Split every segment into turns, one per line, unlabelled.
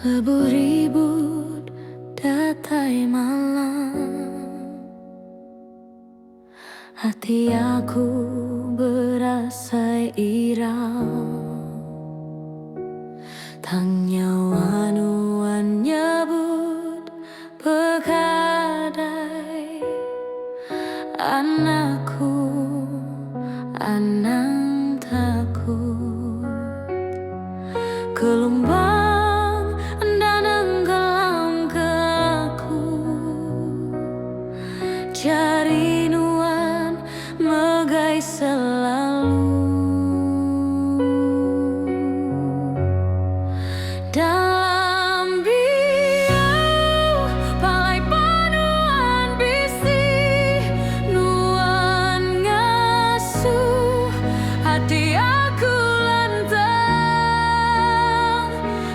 Lebuh ribut datai malam. Ati aku berasai irau. Tang nyawa nuan nyebut pekadai. Anakku anang takut. Gelumbang enda nenggelam ke aku. Jari nuan megai selalu. Dalam biau palai panuan bisi nuan ngasuh ati aku lantang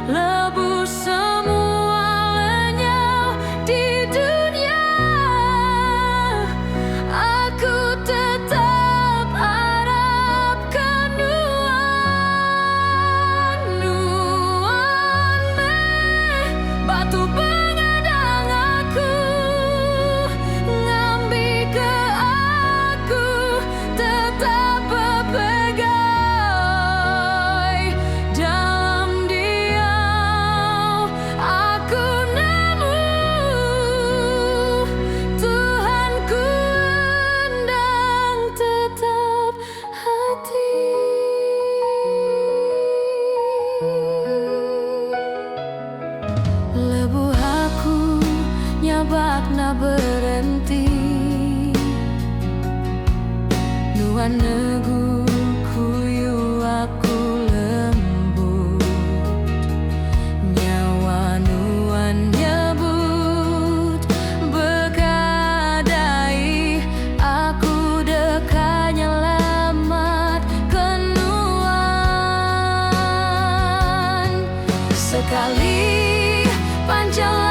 lebuh semua lenyau di dunya aku tetap arap ke nuan. Nuan meh batu pengadang aku ngambika aku tetap bepegai dalam diau aku nemu Tuhan ku endang tetap ati. Lebuh aku nyabak enda berenti. Nuan negu kuyu aku lembut. Nyawa nuan nyebut bekadai aku deka nyelamat ke nuan. Sekali pan jalai.